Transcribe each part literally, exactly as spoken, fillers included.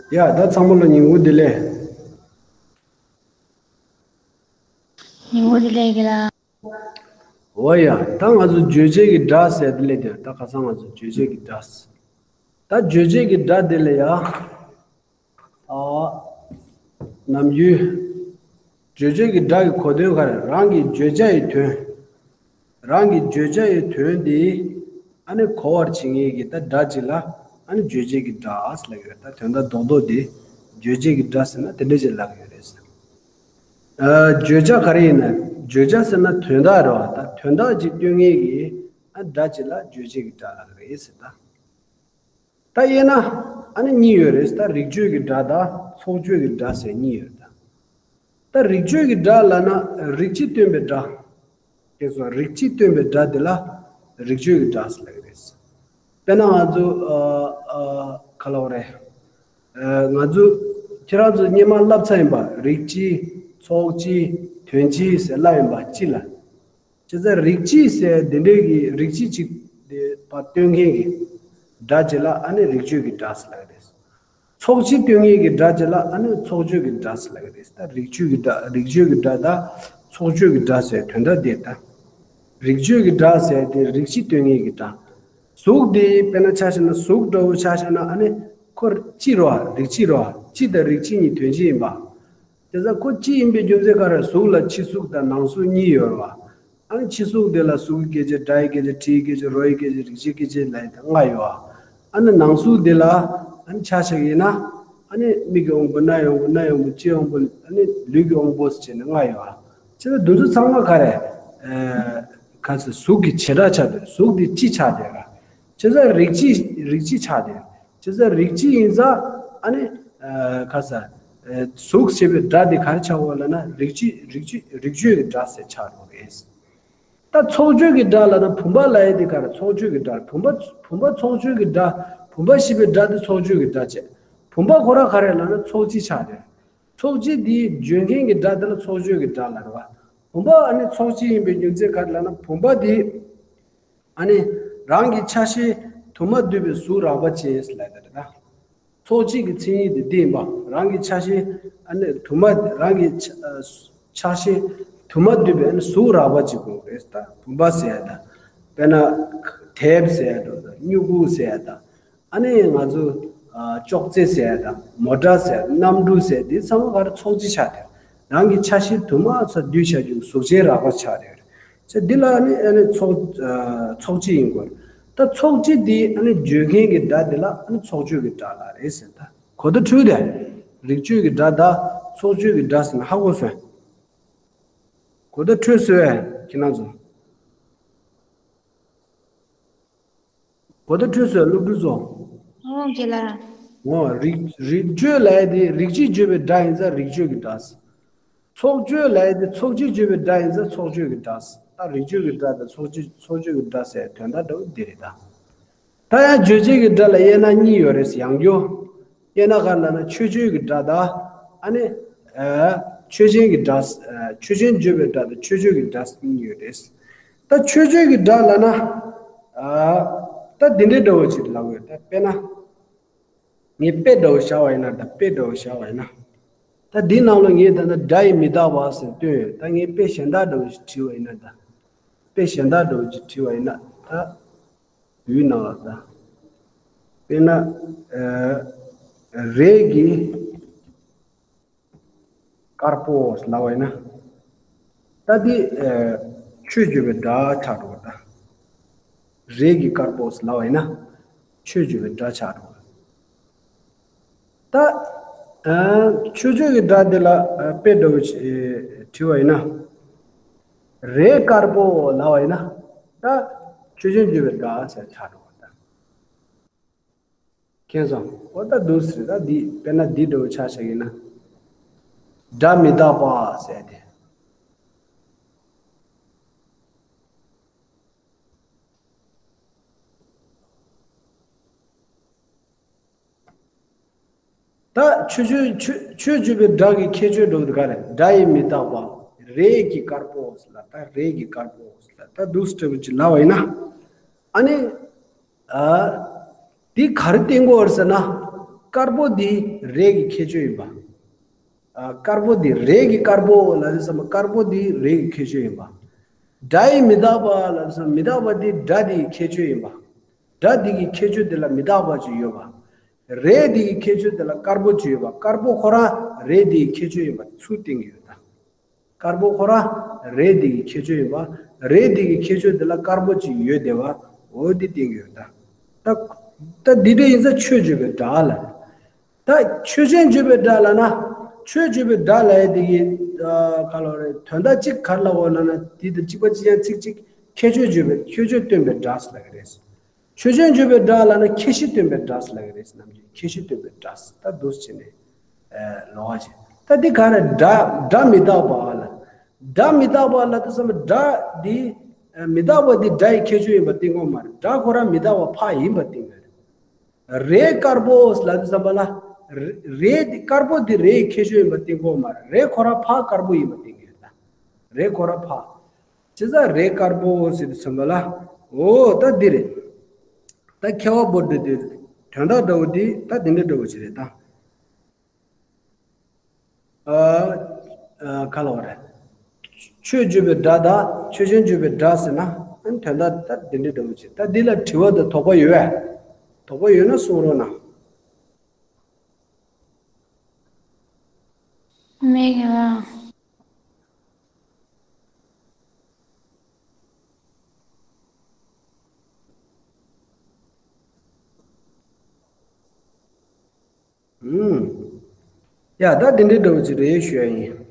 ཡ་ད་ཚང་མ་ལ་ཉིན་གུང་བདེ་ལེགས། ཉིན་གུང་བདེ་ལེགས་ལགས། འོ་ཡ་ད་ང་ཚོ་བརྗོད་བྱེད་ཀྱི་སྒྲ་ཟེར་དེ་ལས་དེ་ད་ཁ་སང་ང་ཚོ་བརྗོད་བྱེད་ཀྱི་སྒྲ། ད་བརྗོད་བྱེད་ཀྱི་སྒྲ་དེ་ལ་ཡ། ཨ། ནམ་རྒྱུན། བརྗོད་བྱེད་ཀྱི་སྒྲ་གི་གོ་དོན་ག་རེ་རང་གི་བརྗོད་བྱ་ཡི་དོན། རང་གི་བརྗོད་བྱ་ཡི་དོན་དེ། ཨ་ནི་གོ་བར་བྱེད་མཁན་གྱི་ད་སྒྲ་ཅིག་ལ་ཨ་ནི་བརྗོད་བྱེད་ཀྱི་སྒྲ་ཟེར་ལབ་ཡོད། ད་དོན་དག་རྡོག་རྡོག་དེ་བརྗོད་བྱེད་ཀྱི་སྒྲ་ཟེར་ན་དེ་འདྲ་ཅིག་ལབ་ཡོད་རེད་ཟེར། ཨ། བརྗོད་བྱ་ག་རེ་ཡིན་ན་བརྗོད་བྱ་ཟེར་ན་དོན་དག་རེད་བ། ད་དོན་དག་ཅིག་སྟོན་མཁན་གྱི་ཨ་སྒྲ་ཅིག་ལ་བརྗོད་བྱེད་ཀྱི་སྒྲ་ལབ་རེད་ཟེར་ད། ད་དབྱེ་ན་ཨ་ནི་གཉིས་ཡོད་རེད། ད་རིགས་བརྗོད་ཀྱི་སྒྲ་དང་ཚོགས་བརྗོད་ཀྱི་སྒྲ་ཟེར་གཉིས་ཡོད་ད། ད་རིགས་བརྗོད་ཀྱི་སྒྲ་ལབ་ན་རིགས་སྤྱི་སྟོན་པའི་སྒྲ། དེ་ཚོ་རིགས་སྤྱི་སྟོན་པའི་སྒྲ་དེ་ལ་རིགས་བརྗོད་ཀྱི་སྒྲ་ཟེར་ལབ་ཀྱི་རེད། དཔེར་ན་ང་ཚོ་ཨ་ཨ་ག་ལབ་རེད། ཨ། ང་ཚོ་ཁྱེད་རང་ཚོ་སྔོན་མ་བསླབ་ཚར་ཡིན་པ། རིགས་སྤྱི། ཚོགས་སྤྱི། དོན་སྤྱི་ཟེར་བསླབ་ཡིན་པ་སྤྱི་ལ། བྱས་ཙང་རིགས་སྤྱི་ཟེར་འདི་འདྲའི་གི་རིགས་སྤྱི་གཅིག་དེ་པ་སྟོན་མཁན་གྱི་སྒྲ་ཅིག་ལ་ཨ་ནི་རིགས་བརྗོད་ཀྱི་སྒྲ་ཟེར་ལབ་ཀྱི་རེད། ཚོགས་སྤྱི་སྟོན་མཁན་གྱི་སྒྲ་ཅིག་ལ་ཨ་ནི་ཚོགས་བརྗོད་ཀྱི་སྒྲ་ཟེར་ལབ་ཀྱི་རེད། ད་རིགས་བརྗོད་ཀྱི་སྒྲ་རིགས་བརྗོད་ཀྱི་སྒྲ་དང་ཚོགས་བརྗོད་ཀྱི་སྒྲ་ཟེར་དོན་དག་དེ་ད། རིགས་བརྗོད་ཀྱི་སྒྲ་ཟེར་དེ་རིགས་སྤྱི་སྟོན་མཁན་གྱི་སྒྲ། གཟུགས་དེ་དཔེར་ན་ཆ་བཞག་ན་གཟུགས་འདྲ་བོ་ཆ་བཞག་ན་ཨ་ནི་ཁོ་སྤྱི་རེད་བ། རིགས་སྤྱི་རེད་བ། སྤྱི་དང་རིགས་སྤྱི་གཉིས་དོན་སྤྱི་ཡིན་པ། དེ་ཙང་ཁོ་སྤྱི་ཡིན་པའི་རྒྱུ་མཚན་ག་རེ། གཟུགས་ལ་ཕྱི་གཟུགས་དང་ནང་གཟུགས་གཉིས་ཡོད་རེད་བ། ཨ་ནི་ཕྱི་གཟུགས་དེ་ལ་གཟུགས་ཀྱི་སྐད་ཆ། སྒྲ་ཡི་སྐད་ཆ། དྲི་ཡི་སྐད་ཆ། རོ་ཡི་སྐད་ཆ། རེག་བྱའི་སྐད་ཆ་ལབ་ཡ་དེ་ལྔ་ཡོད་བ། ཨ་ནི་ནང་གཟུགས་དེ་ལ་ཨ་ནི་ཆ་བཞག་ཡིན་ན་ཨ་ནི་མིག་གི་དབང་པོ། རྣ་ཡི་དབང་པོ། སྣ་ཡི་དབང་པོ། ལྕེའི་དབང་པོ། ཨ་ནི་ལུས་ཀྱི་དབང་པོ་ཟེར་བྱས་ནས་ལྔ་ཡོད་བ། བྱས་ཙང་འདི་ཚོ་ཚང་མ་ག་རེ། ཨ། ག་ཚོད་གཟུགས་ཀྱི་བྱེ་བྲག་ཆགས་འདུག་གཟུགས་དེ་སྤྱི་ཆགས་བསྡད་ར། བྱས་ཙང་རིགས་སྤྱི་རིགས་སྤྱི་ཆགས་བསྡད། བྱས་ཙང་རིགས་སྤྱི་ཡིན་ཙང་ཨ་ནི་ཨ་ག་ས་ཨ་གཟུགས་ཞེས་པའི་སྒྲ་དེ་ག་རེ་ཆགས་འོ་ལབ་ན་རིགས་སྤྱི་རིགས་སྤྱི་རིགས་བརྗོད་ཀྱི་སྒྲ་ཟེར་ཆགས་འགྲོ་རེད། ད་ཚོགས་བརྗོད་ཀྱི་སྒྲ་ལབ་ན་བུམ་པ་ལབ་ཡས་དེ་ག་རེ། ཚོགས་བརྗོད་ཀྱི་སྒྲ། བུམ་པ་བུམ་པ་ཚོགས་བརྗོད་ཀྱི་སྒྲ། བུམ་པ་ཞེས་པའི་སྒྲ་དེ་ཚོགས་བརྗོད་ཀྱི་སྒྲ་བྱས། བུམ་པ་ཁོ་རང་ག་རེ་ལབ་ན་ཚོགས་སྤྱི་ཆགས་རེད། ཚོགས་སྤྱི་དེའི་བརྗོད་མཁན་གྱི་སྒྲ་དེ་ལ་ཚོགས་བརྗོད་ཀྱི་སྒྲ་ལབ་རེད་བ། བུམ་པ་ཨ་ནི་ཚོགས་སྤྱི་ཡིན་པའི་རྒྱུ་མཚན་ག་རེ་ལབ་ན་བུམ་པ་དེ་ཨ་ནི་རང་གི་ཆ་ཤས་དུ་མ་འདུས་པའི་གཟུགས་རགས་པ་ཅན་ལབ་ཡ་དེ་རེད་ད། ཚོགས་སྤྱི་གི་མཚན་ཉིད་དེ་འདི་ཡིན་པ། རང་གི་ཆ་ཤས་ཨ་ནི་དུ་མ། རང་གི་ཆ་ཆ་ཤས་དུ་མ་འདུས་པའི་ཨ་ནི་གཟུགས་རགས་པ་ཅིག་དགོས་རེད་ད། བུམ་པ་ཟེར་ཡ་ད། དཔེར་ན་དེབ་ཟེར་ཡ་འདྲ་ད། སྨྱུ་གུ་ཟེར་ཡ་ད། ཨ་ནི་ང་ཚོ་ཨ་ཅོག་ཙེ་ཟེར་ཡ་དང་མོ་ཊ་ཟེར་ཡ། གནམ་གྲུ་ཟེར་ཡ་འདི་ཚང་མ་ག་རེ་ཚོགས་སྤྱི་ཆགས་ཏེ། རང་གི་ཆ་ཤས་དུ་མ་ཚོ་འདུས་བྱས་རྒྱུ་གཟུགས་ཅན་རགས་པ་ཆགས་ཏེ་ཡོད་རེད། ཅེས་འདི་ལ་ཨ་ནི་ཨ་ནི་ཚོགས་ཨ་ཚོགས་སྤྱི་ཡིན་དགོས། ད་ཚོགས་སྤྱི་འདི་ཨ་ནི་བརྗོད་མཁན་གྱི་སྒྲ་འདི་ལ་ཨ་ནི་ཚོགས་བརྗོད་ཀྱི་སྒྲ་ལབ་རེད་ཟེར། ད་གོ་བརྡ་འཕྲོད་དེ། རིགས་བརྗོད་ཀྱི་སྒྲ་དང་ཚོགས་བརྗོད་ཀྱི་སྒྲ་ཟེར་ན་ཧ་གོ་སོང་། གོ་བརྡ་འཕྲོད་སོང་ངས་ཁྱེད་རང་ཚོ། གོ་བརྡ་འཕྲོད་སོང་སློབ་ཕྲུག་ཚོ། ཨོ་རྒན་ལགས། འོ་རིགས་རིགས་བརྗོད་ལབ་ཡ་དེ་རིགས་སྤྱི་བརྗོད་པའི་སྒྲ་ཡིན་ཙང་རིགས་བརྗོད་ཀྱི་སྒྲ། ཚོགས་བརྗོད་ལབ་ཡ་དེ་ཚོགས་སྤྱི་བརྗོད་པའི་སྒྲ་ཡིན་ཙང་ཚོགས་བརྗོད་ཀྱི་སྒྲ། ད་རིགས་བརྗོད་ཀྱི་སྒྲ་དང་ཚོགས་སྤྱི་ཚོགས་བརྗོད་ཀྱི་སྒྲ་ཟེར་དོན་དག་འདྲ་བོ་འདི་རེད་ད། ད་ཡང་རྗོད་བྱེད་ཀྱི་སྒྲ་ལ་དབྱེ་ན་གཉིས་ཡོད་རེད་ཟེར། ཡང་བསྐྱར། དབྱེ་ན་ག་རེ་ལབ་ན་ཆོས་བརྗོད་ཀྱི་སྒྲ་དང་ཨ་ནི་ཨ་ཆོས་ཅན་གྱི་སྒྲ། ཨ་ཆོས་ཅན་བརྗོད་པའི་སྒྲ་དང་ཆོས་བརྗོད་ཀྱི་སྒྲ་གཉིས་ཡོད་རེད། ད་ཆོས་བརྗོད་ཀྱི་སྒྲ་ལབ་ན་ཨ་ད་འདི་འདྲའི་འདྲ་བོ་ཅིག་ལབ་ཡོད། ད་དཔེར་ན་ངས་དཔེ་འདྲ་བོ་བཞག་པ་ཡིན་ན། ད་དཔེ་འདྲ་བོ་བཞག་པ་ཡིན་ན། ད་འདིའི་ནང་ལ་ངས་ད་ལྟ་སྒྲ་ཡིས་མི་རྟག་པ་ཟེར་བཏོན་ཡོད། ད་ངས་དཔེ་གཞན་དག་འདྲ་བོ་ཞིག་བྲིས་པ་ཡིན་ན། ད་དཔེ་གཞན་དག་འདྲ་བོ་ཅིག་བྲིས་པ་ཡིན་ན། ད་འདིའི་ནང་ལ་ད་དཔེར་ན་ཨ་རས་ཀྱི་དཀར་པོ་ལབ་པ་ཡིན་ན། ད་འདི་ཨ་ཆོས་བརྗོད་པའི་སྒྲ་ཆགས་འགྲོ་བ། ད་རས་ཀྱི་དཀར་པོ་ལབ་པ་ཡིན་ན་ཆོས་བརྗོད་པའི་སྒྲ་ཆགས་འགྲོ་བ། ད་ཨ་ཆོས་བརྗོད་ཀྱི་སྒྲ་འདི་ལ་ཨ་དཔེ་འདྲ་བོ་ཞིག་བྲིས་པ་ཡིན་ན། རས་དཀར་པོ་ལབ་པ་ཡིན་ན། ད་ཆོས་ཅན་བརྗོད་པའི་སྒྲ་ཟེར་ཆགས་འགྲོ་བ་ད། མཁྱེན་སོང་། འོ་ད་འདུག་ཟེར། ད་འདི་དཔེར་ན་འདི་འདྲ་བོ་ཆ་བཞག་ཡིན་ན། སྒྲ་མི་རྟག་པ་ཟེར་ཏེ། ད་ཆོས་ཆོས་ཆོས་ཆོས་བརྗོད་པའི་སྒྲ་གི་ཁྱད་ཆོས་འདྲ་བོ་དེ་ག་རེ། སྒྲ་ཡིས་མི་རྟག་པ། རས་ཀྱི་དཀར་པོ་ཟེར་ལ། ད་རས་ཀྱི་དཀར་པོ་ཟེར་ལ། ད་འདུག་སེ་འདྲ་བོ་ཅིག་ལབ་པ་ཡིན་ན། ཨ་ནི། ཨ། འདི་ག་རེ་བསྟན་གྱི་ཡོད་རེད་ཟེར་ན། དཀར་པོ་འདི་རས་ཀྱི་ཁྱད་ཆོས་ཡིན་པ། ཨ། དཀར་པོ་འདི་རས་ཀྱི་དཀར་པོ་ལབ་དུས་ཙམ་པ་དཀར་པོ་འདི་རས་ཀྱི་ཁྱད་ཆོས་ཡིན་པ། སྒྲ་ཡི་མི་རྟག་པ་ལབ་དུས་ཙམ་མི་རྟག་པ་འདི་སྒྲ་འདི་ཡི་ཁྱད་ཆོས་ཡིན་པ། སྒྲ་འདི་གི་ཁྱད་ཆོས་འདི་ལ་མི་རྟག་པ་ཅིག་ཡོད་པ། རས་འདི་གི་ཁྱད་ཆོས་འདི་ལ་དཀར་པོ་ཅིག་ཡོད་པ། དཀར་པོ་ཁོ་རང་རས་འདི་ཡི་ཁྱད་ཆོས་ཡིན་པ་ཚུར་བསྟན་གྱི་ཡོད་ད། དཀར་པོ་ཁོ་རང་རས་འདི་གི་ཁྱད་ཆོས་ཡིན་པ། རས་འདི་གི་ཁྱད་ཆོས་འདི་ལ་དཀར་པོ་ཅིག་ཡོད་བསྡད་པ། འོ་འདི་བསྟན་གྱི་ཡོད་ད། ད་ད་འདི་འདྲ་ཡིན་ཙང་ཆོས་བརྗོད་པའི་སྒྲ་ལ། ད་ཆོས་ཅན་བརྗོད་པའི་སྒྲ་ལབ་ན། ཆོས་བརྗོད་པའི་སྒྲ་ལབ་ཡ་དེ་གི་ཨ། ག་ལབ་རེད། དོན་དག་གཅིག་ག་རེ་ལབ་དགོས་ལབ་ན། དེ་དང་གཅིག་པ་གཅིག་རྐྱང་ཚིག་གཅིག་ཁྱད་ཆོས་བརྗོད་པའི། ཁྱད་ཆོས་སྟོན་པའི་སྒྲ་ཟེར་ལབ་ཀྱི་རེད། ཆོས་ཅན་བརྗོད་པའི་སྒྲ་ལབ་ན་ཁྱད་གཞི་སྟོན་པའི་སྒྲ་ཟེར་ལབ་ཀྱི་རེད། ནམ་རྒྱུན་ཁྱད་གཞི་སྟོན་པའི་སྒྲ་ཟེར། ད་འདུག་སེ་བྱས་ནས་ཨ། ལོགས་ཀ་བྱས། ད་འདི་ག་རེ། སྒྲ་སྒྲ་མི་རྟག་པ་ལ། སྒྲ་མི་རྟག་པ་ལབ་དུས་ཙམ་པ་སྒྲ་འདི་ཨ། མི་རྟག་པ་འདི་སྒྲ་ཡི་ཁྱད་ཆོས་ཡིན་པ་བསྟན་དགོས་མ་རེད། སྒྲ་ཁོ་རང་མི་རྟག་པ་ཕར་ཡིན་པ་བསྟན་དགོས་རེད། རས་དཀར་པོ་ལབ་དུས་ཙམ་པ་ལ། ར་རས་འདི་དཀར་པོ་འདི་རས་ཀྱི་ཁྱད་ཆོས་ཡིན་པ་བསྟན་དགོས་མ་རེད། རས་ཁོ་རང་ཕར་དཀར་པོ་ཡིན་པ་བསྟན་གྱི་ཡོད་ད། རས་ཁོ་རང་ཕར། བྱས་ཙང་རས་དཀར་པོ་ཟེར་དུས་ཙམ་པ་ལ། འོ་ད་འདི་རེད། ད་ཁྱད་པར་འབོར་འདི་འདི་དོན་དག་འདྲ་བོ་འདི་ད་འདི་འདྲ་འདྲ་བོ་ཅིག་རེད་ད། ཨ། ཨ། ག་ལབ་དགོས་རེད། ཆོས་བརྗོད་པའི་སྒྲ་དང་ཆོས་ཅན་བརྗོད་པའི་སྒྲ་ཟེར་ན། ཨ། དོན་དག་ད་འདི་འདྲ་འདྲ་བོ་ཅིག་ད་འདི་ལ་དྲི་བ་དང་དོགས་པ་ཡོད་པས། དོགས་པ་ཡོད་ན་གསུང་རོགས་གནང་། མེད་ཀྱི་ལགས། ཨུམ། ཡ། ད་འདི་འདྲའི་འདྲ་བོ་ཅིག་རེད་ཞུ་ཡ་ཡིན།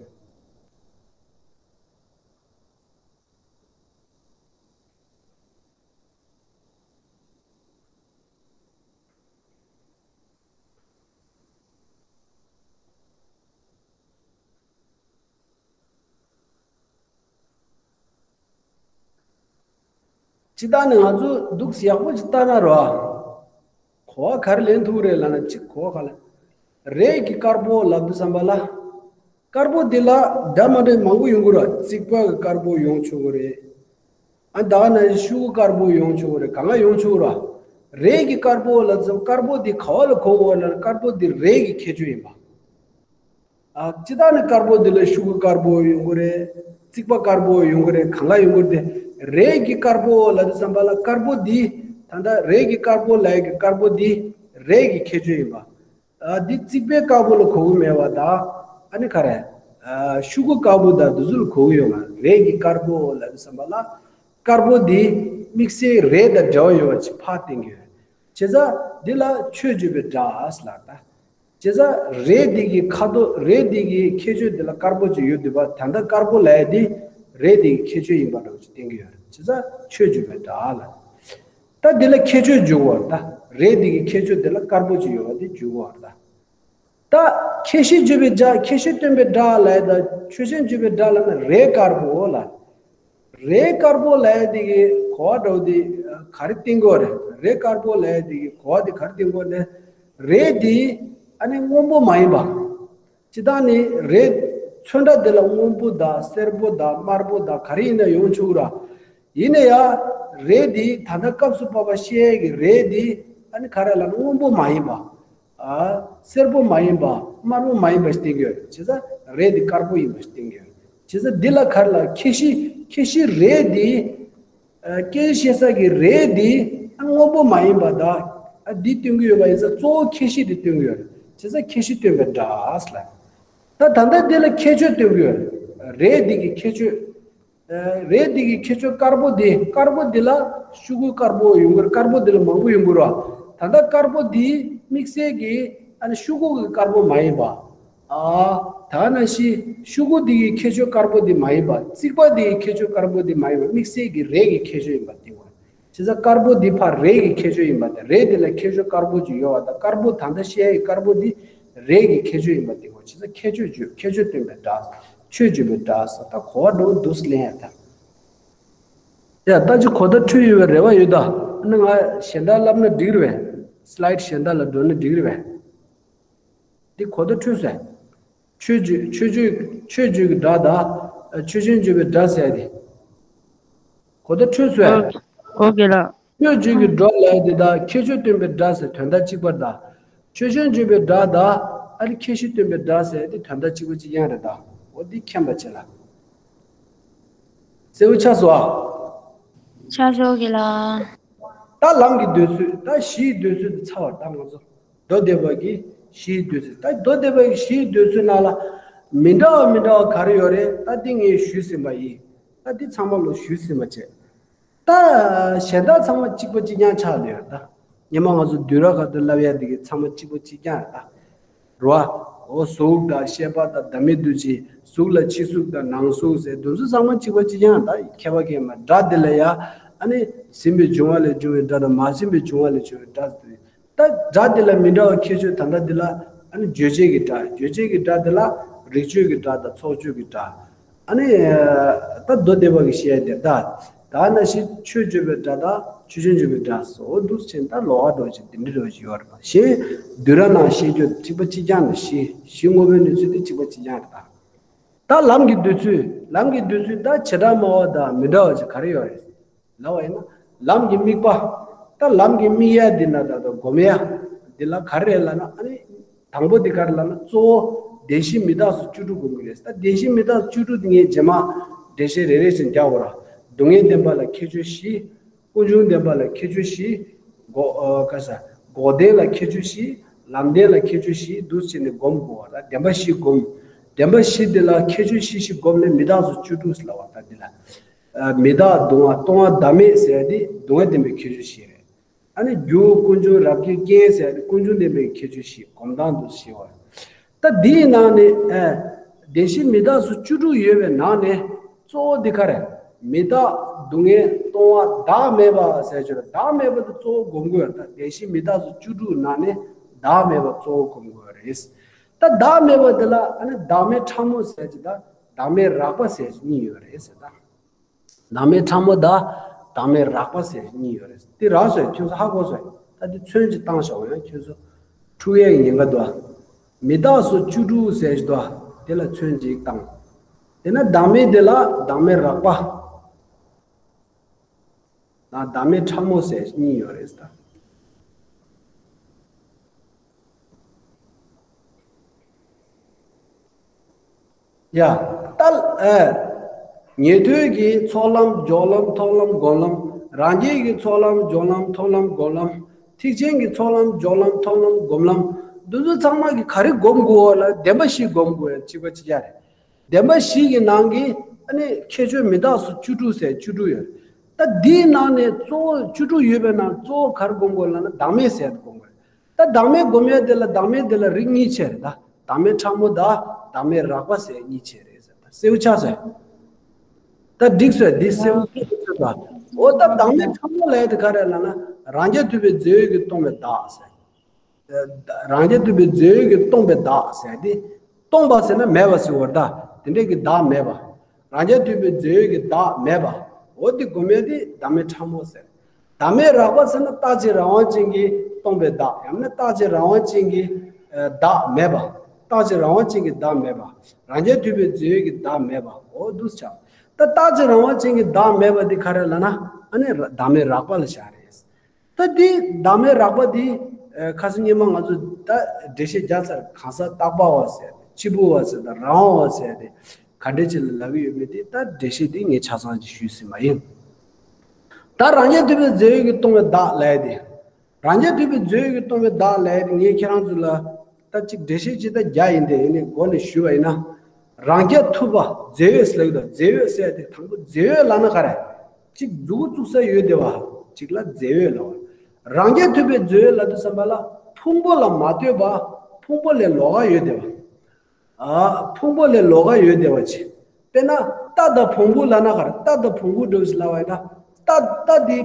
སྤྱིར་བཏང་ནས་ང་ཚོ་འདུག་སེ་ཡག་པོ་ཅིག་ལྟ་ན་རོ། གོ་བ་ག་རེ་ལེན་ཐུབ་རེད་ལབ་ན། གཅིག་གོ་བ་ག་ལ། རས་ཀྱི་དཀར་པོ་ལབ་དུས་ཙམ་པ་ལ། དཀར་པོ་འདི་ལ་སྒྲ་མ་འདྲ་མང་པོ་ཡོང་གི་རེད། རྩིག་པ་གི་དཀར་པོ་ཡོང་ཆོག་གི་རེད། ཨ། ད་ག་ནང་བཞིན་ཤུ་གུ་དཀར་པོ་ཡོང་ཆོག་གི་རེད། གང་ག་ཡོང་ཆོག་གི་རེད། རས་ཀྱི་དཀར་པོ་ལབ་དུས་ཙམ་དཀར་པོ་འདི་ག་བ་ལ་གོ་དགོས་ལབ་ན། དཀར་པོ་འདི་རས་ཀྱི་ཁྱད་ཆོས་ཡིན་པ། ཨ། སྤྱིར་བཏང་ནས་དཀར་པོ་འདི་ལ་ཤུ་གུ་དཀར་པོ་ཡོང་གི་རེད། རྩིག་པ་དཀར་པོ་ཡོང་གི་རེད། གང་ག་ཡོང་གི་རེད་དེ། རས་ཀྱི་དཀར་པོ་ལབ་དུས་ཙམ་པ་ལ་དཀར་པོ་འདི། ད་ལྟ་རས་ཀྱི་དཀར་པོ་ལབ་ཡ་གི་དཀར་པོ་འདི་རས་ཀྱི་ཁྱད་ཆོས་ཡིན་པ། ཨ། འདི་རྩིག་པའི་དཀར་པོ་ལ་གོ་གི་མེད་པ་དང་། ཨ་ནི་ག་རེ། ཨ། ཤུ་གུ་དཀར་པོ་དང་འདི་ཚོ་ལ་གོ་གི་ཡོད་མ་རེད། རས་ཀྱི་དཀར་པོ་ལབ་དུས་ཙམ་པ་ལ། དཀར་པོ་འདི་དམིགས་བསལ་རས་དང་འབྲེལ་བ་ཡོད་པ་ཅིག་ཕར་བསྟན་གྱི་ཡོད། བྱས་ཙང་འདི་ལ་ཆོས་བརྗོད་པའི་སྒྲ་ལབ་ད། བྱས་ཙང་རས་འདི་གི་ཁ་དོག་རས་འདི་གི་ཁྱད་ཆོས་འདི་ལ་དཀར་པོ་ཅིག་ཡོད་འདུག་པ། ད་ལྟ་དཀར་པོ་ལབ་ཡ་འདི་རས་འདི་གི་ཁྱད་ཆོས་ཡིན་པ་འདྲ་བོ་ཅིག་བསྟན་གྱི་ཡོད་རེད། བྱས་ཙང་ཆོས་བརྗོད་པའི་སྒྲ་ལ། ད་འདི་ལ་ཁྱད་ཆོས་འཇུག་པ་རེད་ད། རས་འདི་གི་ཁྱད་ཆོས་འདི་ལ་དཀར་པོ་ཅིག་ཡོད་པ་འདི་འཇུག་པ་རེད་ད། ད་ཁྱད་གཞི་བརྗོད་པའི་སྒྲ། ཁྱད་གཞི་སྟོན་པའི་སྒྲ་ལབ་ཡ་དང་ཆོས་ཅན་བརྗོད་པའི་སྒྲ་ལབ་ན་རས་དཀར་པོ་ལ། རས་དཀར་པོ་ལབ་ཡ་དེ་གི་གོ་བ་འདྲ་བོ་དེ་ག་རེ་བསྟན་དགོས་རེད། རས་དཀར་པོ་ལབ་ཡ་དེ་གི་གོ་བ་དེ་ག་རེ་བསྟན་དགོས་ནས། རས་དེ་ཨ་ནི་སྔོན་པོ་མ་ཡིན་པ། སྤྱིར་བཏང་ནི་རས་ཚོན་ཁྲ་དེ་ལ་སྔོན་པོ་དང་སེར་པོ་དང་དམར་པོ་དང་ག་རེ་ཡིན་ན་ཡོང་ཆོག་ར། ཡིན་ན་ཡང་རས་དེ་ད་ལྟ་སྐབས་སུ་བབ་པ་བཤད་ཡ་གི་རས་དེ་ཨ་ནི་ག་རེ་ལབ་ན་སྔོན་པོ་མ་ཡིན་པ། ཨ། སེར་པོ་མ་ཡིན་པ། དམར་པོ་མ་ཡིན་པ་ཞིག་བསྟན་གྱི་ཡོད་རེད། བྱས་ཙང་རས་འདི་དཀར་པོ་ཡིན་པ་ཞིག་བསྟན་གྱི་ཡོད་རེད། བྱས་ཙང་འདི་ལ་ག་རེ་ལབ། ཁྱད་གཞི། ཁྱད་གཞི་རས་འདི། ཨ། སྐད་ཆ་བཤད་ས་གི་རས་འདི་ཨ་སྔོན་པོ་མ་ཡིན་པ་དང་། ཨ། འདི་སྟོན་གྱི་ཡོད་པ་ཡིན་ཙང་གཙོ་བོ་ཁྱད་གཞི་འདི་སྟོན་གྱི་ཡོད་རེད། བྱས་ཙང་ཁྱད་གཞི་སྟོན་པའི་སྒྲ་ལབ། ད་ད་ལྟ་འདི་ལ་ཁྱད་ཆོས་སྟོན་གྱི་ཡོད་རེད། རས་འདི་གི་ཁྱད་ཆོས། ཨ། རས་འདི་གི་ཁྱད་ཆོས་དཀར་པོ་འདི། དཀར་པོ་འདི་ལ་ཤུ་གུ་དཀར་པོ་ཡོང་གི་རེད། དཀར་པོ་འདི་ལ་མང་པོ་ཡོང་གི་རེད། ད་ལྟ་དཀར་པོ་འདི་དམིགས་བསལ་གྱི་ཨ་ནི་ཤུ་གུ་གི་དཀར་པོ་མ་ཡིན་པ། ཨ། ད་ནང་བཞིན་ཤུ་གུ་འདི་གི་ཁྱད་ཆོས་དཀར་པོ་འདི་མ་ཡིན་པ། རྩིག་པ་འདི་གི་ཁྱད་ཆོས་དཀར་པོ་འདི་མ་ཡིན་པ། དམིགས་བསལ་གྱི་རས་ཀྱི་ཁྱད་ཆོས་ཡིན་པ་འདི་བ། བྱས་ཙང་དཀར་པོ་འདི་ཕར་རས་ཀྱི་ཁྱད་ཆོས་ཡིན་པ་དང་། རས་འདི་ལ་ཁྱད་ཆོས་དཀར་པོ་ཅིག་ཡོད་པ་དང་། དཀར་པོ་ད་ལྟ་བཤད་ཡ་གི་དཀར་པོ་འདི་རས་ཀྱི་ཁྱད་ཆོས་ཡིན་པ་འདི་གོ། བྱས་ཙང་ཁྱད་ཆོས་བརྗོད། ཁྱད་ཆོས་སྟོན་པའི་སྒྲ། ཆོས་བརྗོད་པའི་སྒྲ་ཟེར། ད་གོ་བ་འདྲ་བོ་འདུག་སེ་ལེན་ཡ་ད། ཡ། ད་ཅི་གོ་བརྡ་འཕྲོད་ཡོད་པའི་རེ་བ་ཡོད་ད། ཨ་ནི་ང་གཞན་དག་ལབ་ན་འགྲིག་རེད་པས། སི་ལའིཌ་གཞན་དག་ལ་འགྲོ་ན་འགྲིག་རེད་པས། འདི་གོ་བརྡ་འཕྲོད་སོང་། ཆོས་བརྗོད། ཆོས་བརྗོད། ཆོས་བརྗོད་ཀྱི་སྒྲ་དང་། ཨ། ཆོས་ཅན་བརྗོད་པའི་སྒྲ་ཟེར་ཡ་དེ། གོ་བརྡ་འཕྲོད་སོང་། ཨོ། ཨོ་ཀེ་ལགས། ཆོས་བརྗོད་ཀྱི་སྒྲ་ལབ་ཡ་དེ་དང་ཁྱད་ཆོས་སྟོན་པའི་སྒྲ་ཟེར་དོན་དག་གཅིག་པ་དང་། ཆོས་ཅན་བརྗོད་པའི་སྒྲ་དང་ཨ་ནི་ཁྱད་གཞི་སྟོན་པའི་སྒྲ་ཟེར་ཏེ་དོན་དག་གཅིག་པ་གཅིག་རྐྱང་རེད་ད། འོ་འདི་མཁྱེན་པ་བྱེད་ལ། གསལ་པོ་ཆགས་སོང་ཨ། ཆགས་སོང་གི་ལ། ད་ལམ་གྱི་འདོད་ཚུལ་ད་གཞིའི་འདོད་ཚུལ་དེ་ཚར་བ་ད་ང་ཚོ། མདོ་སྡེ་པ་གི་གཞིའི་འདོད་ཚུལ། ད་མདོ་སྡེ་པ་གི་གཞིའི་འདོད་ཚུལ་ནང་ལ་མི་འདྲ་བ་མི་འདྲ་བ་ག་རེ་ཡོད་རེད། ད་འདི་ངས་ཞུས་ཟིན་པ་ཡིན། ད་འདི་ཚང་མ་ལོ་ཞུས་ཟིན་པ་བྱས། ད་གཞན་དག་ཚང་མ་གཅིག་པ་གཅིག་རྐྱང་ཆགས་ལ་ཡོད་ད། སྔོན་མ་ང་ཚོ་བསྡུས་གྲྭ་ཁག་ཏུ་བསླབ་ཡ་འདི་གི་ཚང་མ་གཅིག་པ་གཅིག་རྐྱང་རེད་ད། རེད་བ། འོ་གཟུགས་དང་ཤེས་པ་དང་བདག་མེད་འདུ་བྱེད། གཟུགས་ལ་ཕྱི་གཟུགས་དང་ནང་གཟུགས་ཟེར་འདི་ཚོ་ཚང་མ་གཅིག་པ་གཅིག་རྐྱང་རེད་ད། ཁྱད་པར་གང་ཡང་མེད། སྒྲ་འདི་ལ་ཡ་ཨ་ནི་ཟིན་པའི་འབྱུང་བ་ལས་བྱུང་བའི་སྒྲ་དང་མ་ཟིན་པའི་འབྱུང་བ་ལས་བྱུང་བའི་སྒྲ་ཟེར། ད་སྒྲ་འདི་ལ་མི་འདྲ་བ་ཁྱད་ཆོས་ད་ལྟ་འདི་ལ་ཨ་ནི་རྗོད་བྱེད་ཀྱི་སྒྲ། རྗོད་བྱེད་ཀྱི་སྒྲ་འདི་ལ་རིགས་གཅོད་ཀྱི་སྒྲ་དང་ཚོགས་གཅོད་ཀྱི་སྒྲ། ཨ་ནི་ད་མདོ་སྡེ་པ་གི་བཤད་དེ་ད། ད་ན་ཞིག་ཆོས་བརྗོད་པའི་སྒྲ་དང་ཆོས་ཅན་བརྗོད་པའི་སྒྲ་སོགས་འདུག་ཅན་ད་ལོགས་ཀ་འགྲོ་ཅིག་འདི་འདྲ་འགྲོ་ཅིག་ཡོད་རེད་པ། གཞན་བསྡུས་གྲྭ་ནང་བཤད་རྒྱུ་གཅིག་པ་གཅིག་རྐྱང་ནི་གཞི་གཞི་དངོས་པོའི་གནས་ཚུལ་དེ་གཅིག་པ་གཅིག་རྐྱང་རེད་ད། ད་ལམ་གྱི་འདོད་ཚུལ། ལམ་གྱི་འདོད་ཚུལ་ད་བྱེ་བྲག་སྨྲ་བ་དང་མི་འདྲ་བ་ཅིག་ག་རེ་ཡོད་རེད། ལབ་པ་ཡིན་ན། ལམ་གྱི་དམིགས་པ། ད་ལམ་གྱི་དམིགས་ཡ་འདི་ན་ད་ལྟ་སྒོམ་ཡ། འདི་ལ་ག་རེ་རེད་ལབ་ན་ཨ་ནི། དང་པོ་འདི་ག་རེ་ལབ་ན་གཙོ་བོ་བདེན་བཞི་མི་རྟག་སོགས་བཅུ་དྲུག་སྒོམ་གྱི་རེད། ད་བདེན་བཞི་མི་རྟག་སོགས་བཅུ་དྲུག་འདི་ངས་རྗེས་མ་འགྲེལ་བཤད་རེ་རེ་བཞིན་རྒྱག་དགོས་ར། སྡུག་བསྔལ་བདེན་པ་ལ་ཁྱད་ཆོས་བཞི། ཀུན་འབྱུང་བདེན་པ་ལ་ཁྱད་ཆོས་བཞི། འགོག་ཨ་ག་ས། འགོག་བདེན་ལ་ཁྱད་ཆོས་བཞི། ལམ་བདེན་ལ་ཁྱད་ཆོས་བཞི་འདུག་བྱས་ནས་སྒོམ་དགོས་པ་ལ་བདེན་པ་བཞི་སྒོམ། བདེན་པ་བཞི་འདི་ལ་ཁྱད་ཆོས་བཞི་བཞི་སྒོམ་ནས་མི་རྟག་སོགས་བཅུ་དྲུག་ལབ་པ་ད་འདི་ལ། མི་རྟག་སྡུག་བསྔལ་སྟོང་པ་བདག་མེད་ཟེར་ཏེ་སྡུག་བསྔལ་བདེན་པའི་ཁྱད་ཆོས་བཞི་རེད། ཨ་ནི་རྒྱུ་ཀུན་འབྱུང་རབ་ཀྱི་རྐྱེན་ཟེར་ཏེ་ཀུན་འབྱུང་བདེན་པའི་ཁྱད་ཆོས་བཞི་སྒོམ་སྟངས་དུ་ཞེས་པ། ད་འདིའི་ནང་ནས་ཨ། བདེན་བཞི་མི་རྟག་སོགས་བཅུ་དྲུག་ཡོད་པའི་ནང་ནས་གཙོ་བོ་འདི་ག་རེ། མི་རྟག་སྡུག་བསྔལ་སྟོང་པ་བདག་མེད་པ་ཟེར་ཆོག་རེད། བདག་མེད་པ་དེ་གཙོ་བོ་སྒོམ་དགོས་ཡོད་རེད། ད་བདེན་བཞི་མི་རྟག་སོགས་བཅུ་དྲུག་ནང་ནས་བདག་མེད་པ་གཙོ་བོ་སྒོམ་དགོས་ཡོད་རེད། ད་བདག་མེད་པ་དེ་ལ་ཨ་ནི་བདག་མེད་ཕྲ་མོ་ཟེར་གྱི་ད་བདག་མེད་རགས་པ་ཟེར་གྱི་གཉིས་ཡོད་རེད་ཟེར་ད། བདག་མེད་ཕྲ་མོ་དང་བདག་མེད་རགས་པ་ཟེར་གཉིས་ཡོད་རེད། འདི་རགས་སོ་ཁྱོད་ཚོ་ཧ་གོ་སོང་། ད་འདི་མཚོན་གྱིས་བཏང་བཞག་ཡང་ཁྱོད་ཚོ་འཁྲུག་ཡས་ཉེན་ཁ་འདུག་མི་རྟག་སོགས་བཅུ་དྲུག་ཟེར་ཞིག་འདུག་དེ་ལ་མཚོན་གྱིས་བཏང་། དེ་ན་བདག་མེད་དེ་ལ་བདག་མེད་རགས་པ་དང་བདག་མེད་ཕྲ་མོ་ཟེར་གཉིས་ཡོད་རེད་ད། ཡ། ཏཱ་ལ། ཨེ། ཉན་ཐོས་ཀྱི་ཚོགས་ལམ་སྦྱོར་ལམ་ཐོབ་ལམ་སྒོམ་ལམ། རང་རྒྱལ་གྱི་ཚོགས་ལམ་སྦྱོར་ལམ་ཐོབ་ལམ་སྒོམ་ལམ། ཐེག་ཆེན་གྱི་ཚོགས་ལམ་སྦྱོར་ལམ་ཐོབ་ལམ་སྒོམ་ལམ། འདི་ཚོ་ཚང་མ་གི་ག་རེ་སྒོམ་དགོས་ལ་བདེན་པ་བཞི་སྒོམ་དགོས་ཡ་གཅིག་པ་གཅིག་རྐྱང་རེད། བདེན་པ་བཞི་གི་ནང་གི་ཨ་ནི་ཁྱད་ཆོས་མི་རྟག་སོགས་བཅུ་དྲུག་ཟེར་བཅུ་དྲུག་ཡོད། ད་འདིའི་ནང་ནས་གཙོ་བོ་བཅུ་དྲུག་ཡོད་པའི་ནང་གཙོ་བོ་ག་རེ་སྒོམ་དགོས་ལབ་ན་བདག་མེད་ཟེར་དེ་སྒོམ་དགོས། ད་བདག་མེད་སྒོམ་ཡ་དེ་ལ་བདག་མེད་དེ་ལ་རིགས་གཉིས་ཕྱེ་རེད་ད། བདག་མེད་ཕྲ་མོ་དང་བདག་མེད་རགས་པ་ཟེར་གཉིས་ཕྱེ་རེད་ཟེར་ད། གསལ་པོ་ཆགས་སོང་། ད་འགྲིག་སོང་། འདི་གསལ་པོ་ཆགས་སོང་། འོ་ད་བདག་མེད་ཕྲ་མོ་ལབ་ཡ་དེ་ག་རེ་ལབ་ན་རང་རྒྱལ་ཐུབ་པའི་རྫས་ཡོད་ཀྱིས་སྟོང་པའི་བདག་ཟེར། རང་རྒྱལ་ཐུབ་པའི་རྫས་ཡོད་ཀྱིས་སྟོང་པའི་བདག་ཟེར་ཏེ། སྟོང་པ་ཟེར་ན་མེད་པ་ཟེར་བ་རེད་ད། དེ་འདྲས་ཀྱི་བདག་མེད་པ། རང་རྒྱལ་ཐུབ་པའི་རྫས་ཡོད་ཀྱི་བདག་མེད་པ། འོ་དེ་སྒོམ་ཡ་དེ་བདག་མེད་ཕྲ་མོ་ཟེར། བདག་མེད་རགས་པ་ཟེར་ན་རྟག་གཅིག་རང་དབང་ཅན་གྱིས་སྟོང་པའི་བདག་ཡང་ན་རྟག་གཅིག་རང་དབང་ཅན་གྱི་བདག་མེད་པ། རྟག་གཅིག་རང་དབང་ཅན་གྱི་བདག་མེད་པ། རང་རྒྱལ་ཐུབ་པའི་རྫས་ཡོད་ཀྱི་བདག་མེད་པ། འོ་འདུག་སེ་ཆགས། ད་རྟག་གཅིག་རང་དབང་ཅན་གྱི་བདག་མེད་པ་དེ་ག་རེ་ལབ་ན་ཨ་ནི་བདག་མེད་རགས་པ་ལ་བཞག་རེད། ད་འདི་བདག་མེད་རགས་པ་འདི་ཨ་ཁ་སང་སྔོན་མ་ང་ཚོ་ད་འགྲེལ་བཤད་རྒྱག་ཚར། གང་ཟག་རྟག་པ་བ་ཟེར་ཏེ་གཅིག་པུ་བ་ཟེར་དང་རང་དབང་བ་ཟེར་ཏེ་ག་འདྲས་ཅིག་ལ་ལབ་ཀྱི་ཡོད་མེད་དེ་ད་འགྲེལ་བཤད་འདི་ངས་ཆ་ཚང་ཅིག་ཞུས་ཟིན་པ་ཡིན། ད་རང་རྒྱལ་ཐུབ་པའི་རྫས་ཡོད་ཀྱིས་སྟོང་པའི་བདག་ལབ་ཡ་དེ། རང་རྒྱལ་ཐུབ་པའི་རྫས་ཡོད་ཀྱིས་སྟོང་པའི་བདག་ལབ་ཡ་དེ་ངས་ཁྱེད་རང་ཚོ་ལ་ད་ཅིག་འགྲེལ་བཤད་ཅིག་ད་རྒྱག་ཡིན་ཏེ་ཡིན་ནའི་མགོ་ནས་ཞུས་པ་ཡིན་ན། རང་རྒྱལ་ཐུབ་པ་རྫས་ཡོད་ཟེར་གྱི་འདུག་རྫས་ཡོད་ཟེར་ཡ་དེ་དང་པོ་རྫས་ཡོད་ལབ་ན་ག་རེ། གཅིག་མཛུ་གུ་བཙུགས་ས་ཡོད་བསྡད་པ། གཅིག་ལ་རྫས་ཡོད་ལབ་པ། རང་རྒྱལ་ཐུབ་པའི་རྫས་ཡོད་ལབ་དུས་ཙམ་པ་ལ་ཕུང་པོ་ལ་མ་ལྟོས་པ་ཕུང་པོ་ལས་ལོགས་ཀ་ཡོད་བསྡད་པ། ཨ། ཕུང་པོ་ལས་ལོགས་ཀ་ཡོད་བསྡད་པ་ཅིག་དཔེར་ན་རྟ་དང་བོང་བུ་ལབ་ན་ག་རེ། རྟ་དང་བོང་བུ་འདྲ་བོ་ཞིག་ལབ་པ་ཡིན་ན། རྟ་རྟ་འདི་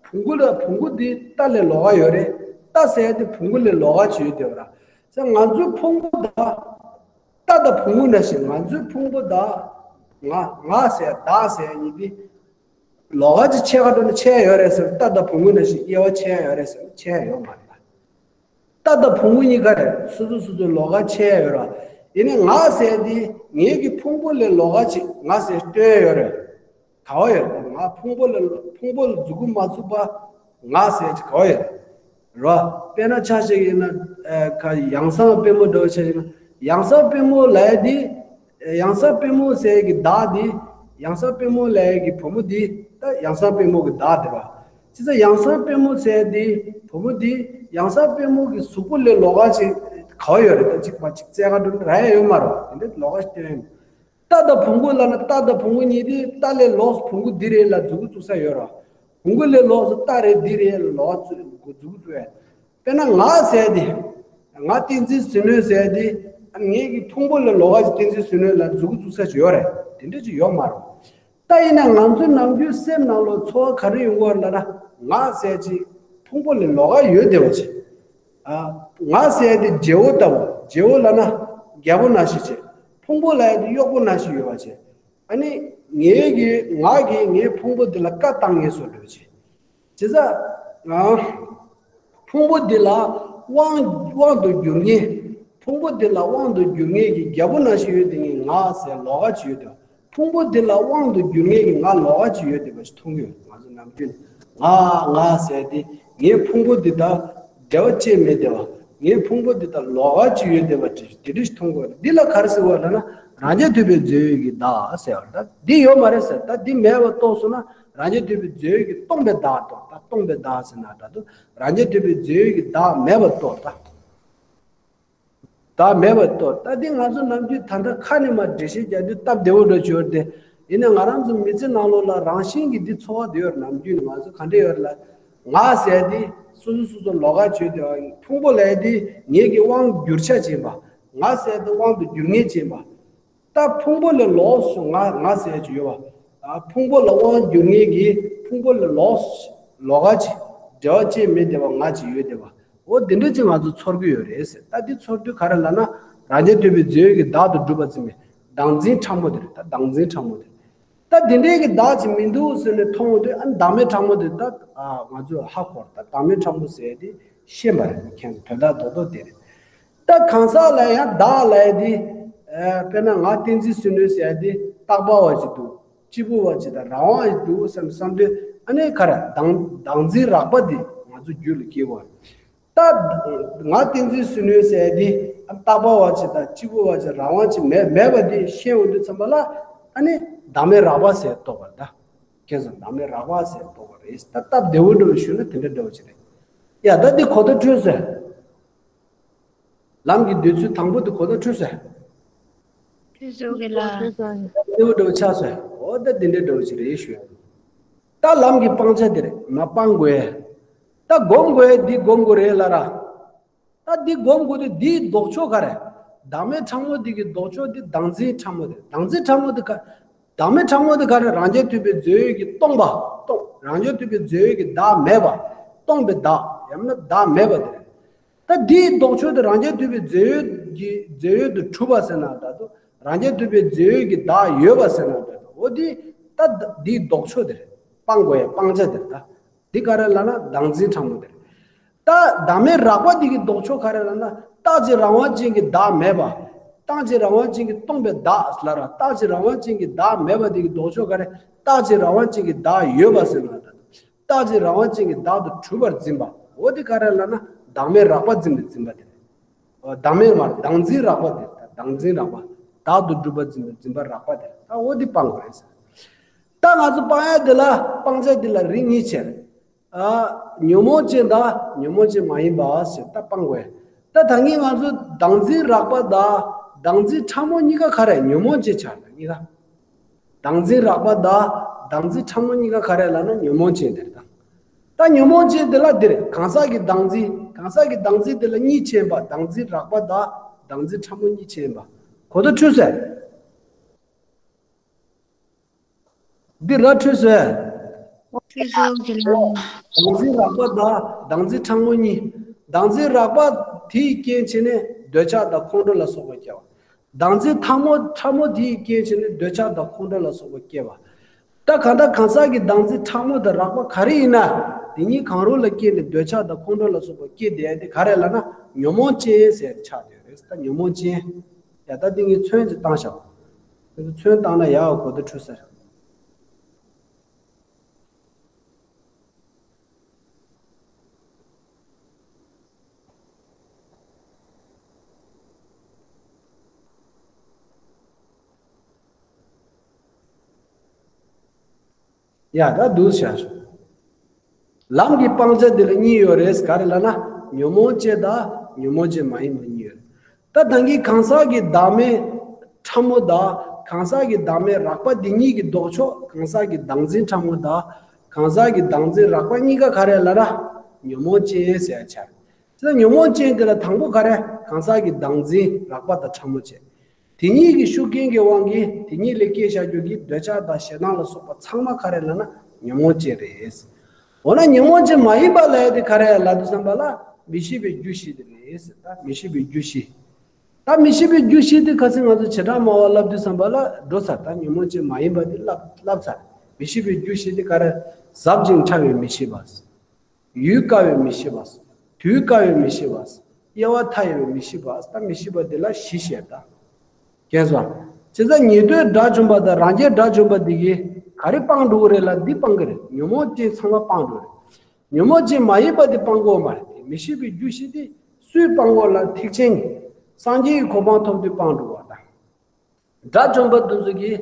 བོང་བུ་ལ་བོང་བུ་འདི་རྟ་ལས་ལོགས་ཀ་ཡོད་རེད། རྟ་ཟེར་ཡ་དེ་བོང་བུ་ལས་ལོགས་ཀ་ཅིག་ཡོད་བསྡད་པ་ར། ཟེར་ང་ཚོའི་ཕུང་པོ་དང་རྟ་དང་བོང་བུ་ནང་བཞིན་ང་ཚོའི་ཕུང་པོ་དང་ང་ང་ཟེར་བདག་ཟེར་ཡ་གཉིས་འདི་ལོགས་ཀ་ཅིག་ཕྱེད་ཀ་འགྲོ་ན་ཕྱེད་ཡ་ཡོད་རེད་ཟེར། རྟ་དང་བོང་བུ་ནང་བཞིན་དབྱེ་བ་ཕྱེད་ཡ་ཡོད་རེད་ཟེར་ན་ཕྱེད་ཡ་ཡོད་མ་རེད། རྟ་དང་བོང་བུ་གཉིས་ཀ་རེད། སོ་སོ་སོ་སོའི་ལོགས་ཀ་ཕྱེད་ཡ་ཡོད་ར། ཡིན་ནའི་ང་ཟེར་དེ་ངེད་ཀྱི་ཕུང་པོ་ལས་ལོགས་ཀ་ཅིག་ང་ཟེར་སྟོན་ཡ་ཡོད་རེད། ག་བ་ཡོད་རེད། ང་ཕུང་པོ་ལས་ཕུང་པོ་ལ་མཛུ་གུ་མ་བཙུགས་པ་ང་ཟེར་ཅིག་ག་བ་ཡོད་རེད། རོ། དཔེར་ན་ཆ་བཞག་ཡིན་ན། ཨ། ག་ཡང་སང་པད་མོ་འདྲ་བོ་ཆ་བཞག་ན། ཡང་སང་པད་མོ་ལབ་ཡ་དེ། ཡང་སང་པད་མོ་ཟེར་གྱི་བདག་དེ། ཡང་སང་པད་མོ་ལབ་ཡ་གི་བུ་མོ་དེ། ད་ཡང་སང་པད་མོ་གི་བདག་དེ་རོ། བྱས་ཙང་ཡང་སང་པད་མོ་ཟེར་དེ། བུ་མོ་དེ་ཡང་སང་པད་མོ་གི་གཟུགས་པོ་ལས་ལོགས་ཀ་ཅིག་ག་བ་ཡོད་རེད། ད་ཅིག་མ་ཅིག་བཙལ་ག་འགྲོ་ན་རག་ཡ་ཡོད་མ་རེད། དེ་འདྲ་ལོགས་ཀ་ཞིག་སྟོན་ཡ་ཡིན། རྟ་དང་བོང་གུ་ལབ་ན། རྟ་དང་བོང་གུ་གཉིས་དེ། རྟ་ལས་ལོགས་སུ་བོང་གུ་འདི་རེད་ལབ་མཛུབ་གུ་བཙུགས་ས་ཡོད་ར། བོང་གུ་ལས་ལོགས་སུ་རྟ་རེད་འདི་རེད་ལབ་མཛུབ་གུ་བཙུགས་ཡ། དཔེར་ན་ང་ཟེར་དེ། ང་བསྟན་འཛིན་ཟིལ་གནོན་ཟེར་དེ། ཨ། ངེད་ཀྱི་ཕུང་པོ་ལས་ལོགས་ཀ་ཅིག་བསྟན་འཛིན་ཟིལ་གནོན་ལབ་མཛུབ་གུ་བཙུགས་ས་ཅིག་ཡོད་རེད། དེ་འདྲ་ཅིག་ཡོད་མ་རེད། ད་ཡིན་ན་ང་ཚོ་ནམ་རྒྱུན་སེམས་ནང་ལོགས་ཚོར་བ་ག་རེ་ཡོང་གི་ཡོད་རེད་ལབ་ན། ང་ཟེར་ཅིག་ཕུང་པོ་ལས་ལོགས་ཀ་ཡོད་བསྡད་པ་ཅིག་ཨ། ང་ཟེར་དེ་རྗེ་བོ་ལྟ་བུ། རྗེ་བོ་ལབ་ན་རྒྱལ་པོ་ནང་བཞིན་བྱས། ཕུང་པོ་ལབ་ཡ་དེ་གཡོག་པོ་ནང་བཞིན་ཡོད་པ་བྱས། ཨ་ནི་ངའི་གི་ང་གིས་ངའི་ཕུང་པོ་འདི་ལ་བཀའ་བཏང་ངེས་སོ་འདྲ་བྱས། བྱས་ཙང་། ཨ། ཕུང་པོ་འདི་ལ་དབང་དབང་དུ་བསྒྱུར་མཁན། ཕུང་པོ་འདི་ལ་དབང་དུ་བསྒྱུར་མཁན་གྱི་རྒྱལ་པོ་ནང་བཞིན་ཡོད་དེ་ངས་ང་ཟེར་ལོགས་ཀ་ཅིག་ཡོད་དེ། ཕུང་པོ་འདི་ལ་དབང་དུ་བསྒྱུར་མཁན་གྱི་ང་ལོགས་ཀ་ཅིག་ཡོད་བསྡད་པ་ཞིག་མཐོང་གི་ཡོད། ང་ཚོ་ནམ་རྒྱུན་ང་ང་ཟེར་དེ། ངའི་ཕུང་པོ་འདི་དང་འབྲེལ་བ་ཅི་མེད་བསྡད་པ། ངའི་ཕུང་པོ་འདི་དང་ལོགས་ཀ་ཅིག་ཡོད་བསྡད་པ་དེ་འདྲ་ཞིག་མཐོང་གི་ཡོད། འདི་ལ་ག་རེ་ཟེར་བ་ལབ་ན། རང་རྐྱ་ཐུབ་པའི་རྫས་ཡོད་ཀྱི་བདག་ཟེར་བ་ད་འདི་ཡོད་མ་རེད་ཟེར། ད་འདི་མེད་པ་རྟོགས་སོང་ན་རང་རྐྱ་ཐུབ་པའི་རྫས་ཡོད་ཀྱི་སྟོང་པའི་བདག་རྟོགས། ད་སྟོང་པའི་བདག་ཟེར་ན་འདྲ་འདུག་རང་རྐྱ་ཐུབ་པའི་རྫས་ཡོད་ཀྱི་བདག་མེད་པ་རྟོགས། ད། བདག་མེད་པ་རྟོགས། ད་འདི་ང་ཚོ་ནམ་རྒྱུན་ད་ལྟ་ཁ་ནས་མར་འགྲེལ་བཤད་རྒྱག་དུས་སྟབས་བདེ་བོ་འདྲ་བྱུང་སྟེ། ཡིན་ན་ང་རང་ཚོ་མི་ཚེ་ནང་ལོགས་ལ་རང་བཞིན་གྱིས་འདི་ཚོར་བ་དེ་ཡོད་རེད། ནམ་རྒྱུན་ང་ཚོ་ག་འདྲ་ཡོད་རེད་ལབ། ང་ཟེར་དེ་སོ་སོ་སོ་སོ་ལོགས་ཀ་ཅིག་ཡོད་དེ། ཕུང་པོ་ལབ་དེ་ངེད་ཀྱི་དབང་བསྒྱུར་བྱ་ཅིག་ཡིན་པ། ང་ཟེར་དེ་དབང་དུ་བསྒྱུར་མཁན་ཅིག་ཡིན་པ། ད་ཕུང་པོ་ལས་ལོགས་སུ་ང་ང་ཟེར་ཅིག་ཡོད་པ། ཨ། ཕུང་པོ་ལ་དབང་བསྒྱུར་མཁན་གྱི་ཕུང་པོ་ལས་ལོགས་སུ་ལོགས་ཀ་ཅིག་འབྲེལ་བ་ཅན་མེད་བསྡད་པ་ང་ཅིག་ཡོད་བསྡད་པ། འོ་འདི་འདྲ་ཅིག་ང་ཚོ་ཚོར་གྱི་ཡོད་རེད་ཟེར། ད་འདི་ཚོར་དུས་ག་རེ་ལབ་ན། རང་རྐྱ་ཐུབ་པའི་རྫས་ཡོད་ཀྱི་བདག་ཏུ་གྲུབ་པར་འཛིན་པའི་བདག་འཛིན་ཕྲ་མོ་དེ་རེད། ད་བདག་འཛིན་ཕྲ་མོ་དེ་རེད། ད་འདི་འདྲའི་གི་བདག་ཅིག་མི་འདུག་ཟེར་ནས་མཐོང་དུས། ཨ། བདག་མེད་ཕྲ་མོ་དེ་ད། ཨ། ང་ཚོས་ཧ་གོ་རེད། ད་བདག་མེད་ཕྲ་མོ་ཟེར་དེ་ཤེས་པ་རེད། ཁྱེད་ཚོ་དོན་དག་རྡོག་རྡོག་དེ་རེད། ད་གང་ཟག་ལ་ཡང་བདག་ལབ་ཡ་དེ། ཨ། དཔེར་ན་ང་བསྟན་འཛིན་ཟིལ་གནོན་ཟེར་ཡ་དེ་རྟག་པ་བ་ཅིག་འདུག་སྐྱིད་པོ་བ་ཅིག་དང་རང་དབང་ཅིག་འདུག་བསམ་བསམ་དུས། ཨ་ནི་ག་རེ། བདག་བདག་འཛིན་རགས་པ་དེ་ང་ཚོ་རྒྱུད་ལ་སྐྱེ་བ། ད་ང་བསྟན་འཛིན་ཟིལ་གནོན་ཟེར་ཡ་དེ། ཨ། རྟག་པ་བ་ཅིག་དང་སྐྱིད་པོ་བ་ཅིག་རང་དབང་ཅིག་མེད་མེད་པ་དེ་ཤེས་འོང་དུས་ཙམ་པ་ལ། ཨ་ནི་བདག་མེད་རགས་པ་ཟེར་རྟོགས་པ་རེད། ད་ཁྱེད་ཚོ་བདག་མེད་རགས་པ་ཟེར་རྟོགས་པ་རེད། ད་སྟབས་བདེ་བོ་འདྲ་བོ་ཞུས་ན་དེ་འདྲ་འདྲ་བོ་ཅིག་རེད། ཡ། ད་འདི་གོ་བརྡ་འཕྲོད་སོང་། ལམ་གྱི་འདོད་ཚུལ་དང་པོ་དེ་གོ་བརྡ་འཕྲོད་སོང་། འཕྲོད་སོང་གི་ལ། འདི་འདྲ་བོ་ཆགས་སོང་། འོ་ད་འདི་འདྲ་འདྲ་བོ་ཅིག་རེད་ཞུ། ད་ལམ་གྱི་སྤང་བྱ་དེ་རེད། མ་སྤང་དགོས། ད་སྒོམ་དགོས། འདི་སྒོམ་དགོས་རེད་ལབ་ར། ད་འདི་སྒོམ་དགོས་དུས་འདིའི་ལྡོག་ཕྱོགས་ག་རེ། བདག་མེད་ཕྲ་མོ་འདི་གི་ལྡོག་ཕྱོགས་འདི་བདག་འཛིན་ཕྲ་མོ་དེ། བདག་འཛིན་ཕྲ་མོ་དེ་ག་བདག་མེད་ཕྲ་མོ་དེ་ག་རེ། རང་རྐྱ་ཐུབ་པའི་རྫས་ཡོད་ཀྱིས་སྟོང་པ། སྟོང་། རང་རྐྱ་ཐུབ་པའི་རྫས་ཡོད་ཀྱི་བདག་མེད་པ། སྟོང་པའི་བདག་ཡང་ན་བདག་མེད་པ་དེ་རེད། ད་འདིའི་ལྡོག་ཕྱོགས་དེ་རང་རྐྱ་ཐུབ་པའི་རྫས་ཡོད་ཀྱི་རྫས་ཡོད་དུ་གྲུབ་པ་ཟེར་ན་འདྲ་འདུག་རང་རྐྱ་ཐུབ་པའི་རྫས་ཡོད་ཀྱི་བདག་ཡོད་པ་ཟེར་ན་འདྲ་འདུག་འོ་དེ་ད་འདིའི་ལྡོག་ཕྱོགས་དེ་རེད། སྤང་དགོས་ཡ་སྤང་བྱ་དེ་རེད། ད་འདི་ག་རེ་ལབ་ན་བདག་འཛིན་ཕྲ་མོ་དེ་རེད། ད་བདག་མེད་རགས་པ་འདི་གི་ལྡོག་ཕྱོགས་ག་རེ་ལབ་ན། རྟག་གཅིག་རང་དབང་ཅན་གྱི་བདག་མེད་པ། རྟག་གཅིག་རང་དབང་ཅན་གྱི་སྟོང་པའི་བདག་ལབ་ར། རྟག་གཅིག་རང་དབང་ཅན་གྱི་བདག་མེད་པ་འདི་གི་ལྡོག་ཕྱོགས་ག་རེ། རྟག་གཅིག་རང་དབང་ཅན་གྱི་བདག་ཡོད་པ་ཟེར་ན་འདྲ་འདུག་རྟག་གཅིག་རང་དབང་ཅན་གྱི་བདག་ཏུ་གྲུབ་པར་འཛིན་པ། འོ་དེ་ག་རེ་ལབ་ན་བདག་མེད་རགས་པ་འཛིན་པའི་འཛིན་པ་དེ་རེད། འོ། བདག་མེད་མ་རེད། བདག་འཛིན་རགས་པ་དེ་རེད། བདག་འཛིན་རགས་པ། བདག་ཏུ་གྲུབ་པར་འཛིན་པའི་འཛིན་པ་རགས་པ་དེ་རེད། ད་འོ་དེ་སྤང་དགོས་རེད་ཟེར། ད་ང་ཚོ་སྤང་ཡ་དེ་ལ་སྤང་བྱ་དེ་ལ་རིགས་གཉིས་ཕྱེ་རེད། ཨ། ཉོན་མོངས་ཅན་དང་ཉོན་མོངས་ཅན་མ་ཡིན་པ་ཟེར་ད་སྤང་དགོས། ད་ད་གིན་ང་ཚོ་བདག་འཛིན་རགས་པ་དང་བདག་འཛིན་ཕྲ་མོ་གཉིས་ཀ་ག་རེ། ཉོན་མོངས་ཅན་ཆགས་རེད། གཉིས་ཀ་བདག་འཛིན་རགས་པ་དང་བདག་འཛིན་ཕྲ་མོ་གཉིས་ཀ་ག་རེ་ལབ་ན་ཉོན་མོངས་ཅན་དེ་རེད་ད། ད་ཉོན་མོངས་ཅན་དེ་ལ་འདིར་གང་ཟག་གི་བདག་འཛིན། གང་ཟག་གི་བདག་འཛིན་དེ་ལ་གཉིས་ཕྱེ་ཡིན་པ། བདག་འཛིན་རགས་པ་དང་བདག་འཛིན་ཕྲ་མོ་གཉིས་ཕྱེ་ཡིན་པ། གོ་བརྡ་འཕྲོད་སོང་། འདི་ར་འཕྲོད་སོང་། འཕྲོད་སོང་གི་ལ། བདག་འཛིན་རགས་པ་དང་བདག་འཛིན་ཕྲ་མོ་གཉིས། བདག་འཛིན་རགས་པ་དེའི་རྐྱེན་བྱས་ནས་འདོད་ཆགས་དང་ཁོང་ཁྲོ་ལ་སོགས་པ་སྐྱེ་བ། བདག་འཛིན་ཕྲ་མོ་ཕྲ་མོ་དེའི་རྐྱེན་བྱས་ནས་འདོད་ཆགས་དང་ཁོང་ཁྲོ་ལ་སོགས་པ་སྐྱེ་བ། ད་གང་ལྟར་གང་ཟག་གི་བདག་འཛིན་ཕྲ་མོ་དང་རགས་པ་ག་རེ་ཡིན་ན། དེ་གཉིས་གང་རུང་ལ་སྐྱེས་ནས་འདོད་ཆགས་དང་ཁོང་ཁྲོ་ལ་སོགས་པ་སྐྱེས་བསྡད་དེ་ག་རེ་ལབ་ན་ཉོན་མོངས་ཅན་ཟེར་ཆགས་བསྡད་རེད། ད་ཉོན་མོངས་ཅན། ཡ། ད་འདི་ངས་ཚོན་ཅིག་བཏང་བཞག་ཚོན་བཏང་ན་ཡག་གོ་བརྡ་འཕྲོད་ས་རེད། ཡ་ད་འདུག་བྱ། ལམ་གྱི་སྤང་བྱ་འདི་ལ་གཉིས་ཡོད་རེད། ག་རེ་ལབ་ན་ཉོན་མོངས་ཅན་དང་ཉོན་མོངས་ཅན་མ་ཡིན་པ་གཉིས་ཡོད་རེད། ད་ད་གིན་གང་ཟག་གི་བདག་མེད་ཕྲ་མོ་དང་གང་ཟག་གི་བདག་མེད་རགས་པ་འདི་གཉིས་ཀྱི་ལྡོག་ཕྱོགས། གང་ཟག་གི་བདག་འཛིན་ཕྲ་མོ་དང་གང་ཟག་གི་བདག་འཛིན་རགས་པ་གཉིས་ཀ་ག་རེ་ལབ་ན་ཉོན་མོངས་ཅན་ཟེར་བྱ། དེ་ལ་ཉོན་མོངས་ཅན་དེ་ལ་དང་པོ་ག་རེ། གང་ཟག་གི་བདག་འཛིན་རགས་པ་དང་ཕྲ་མོ་བྱས། དེ་གཉིས་ཀྱི་ཤུགས་རྐྱེན་གྱི་དབང་གིས་དེ་གཉིས་ལས་སྐྱེས་བཞག་རྒྱུ་གི་འདོད་ཆགས་དང་ཞེ་སྡང་ལ་སོགས་པ་ཚང་མ་ག་རེ་ལབ་ན་ཉོན་མོངས་ཅན་རེད། འོ་ན་ཉོན་མོངས་ཅན་མ་ཡིན་པ་ལབ་ཡ་དེ་ག་རེ་ལབ་དུས་ཙམ་པ་ལ་མི་ཤེས་པའི་རྒྱུ་བཞི་དེ་རེད། ད་མི་ཤེས་པའི་རྒྱུ་བཞི། ད་མི་ཤེས་པའི་རྒྱུ་བཞི་དེ་ཁ་སང་ང་ཚོ་བྱེ་བྲག་སྨྲ་བ་ལབ་དུས་ཙམ་པ་ལ་འགྲོ་ཚར། ད་ཉོན་མོངས་ཅན་མ་ཡིན་པ་དེ་ལབ་ལབ་ཚར། མི་ཤེས་པའི་རྒྱུ་བཞི་དེ་ག་རེ། ཟབ་ཅིང་ཕྲ་བའི་མི་ཤེས་པ། ཡུལ་དཀའ་བའི་མི་ཤེས་པ། དུས་དཀའ་བའི་མི་ཤེས་པ། དབྱེ་བ་མཐའ་ཡས་པའི་མི་ཤེས་པ། ད་མི་ཤེས་པ་འདི་ལ་བཞི་བཤད་ད། རྒན་སོ། བྱས་ཙང་ཉེ་དོའི་དགྲ་བཅོམ་པ་དང་རང་རྒྱལ་དགྲ་བཅོམ་པ་འདི་གིས་ག་རེ་སྤང་འགྲོ་གི་རེད་ལབ་འདི་སྤང་གི་རེད། ཉོན་མོངས་ཅན་ཚང་མ་སྤང་འགྲོ་རེད། ཉོན་མོངས་ཅན་མ་ཡིན་པ་འདི་སྤང་དགོས་མ་རེད། མི་ཤེས་པའི་རྒྱུ་བཞི་འདི་སུས་སྤང་དགོས་ལབ་ཐེག་ཆེན་གྱིས་སངས་རྒྱས་ཀྱི་གོ་འཕང་ཐོབ་དུས་སྤང་འགྲོ་བ་དང་། དགྲ་བཅོམ་པ་དེ་ཚོ་གིས་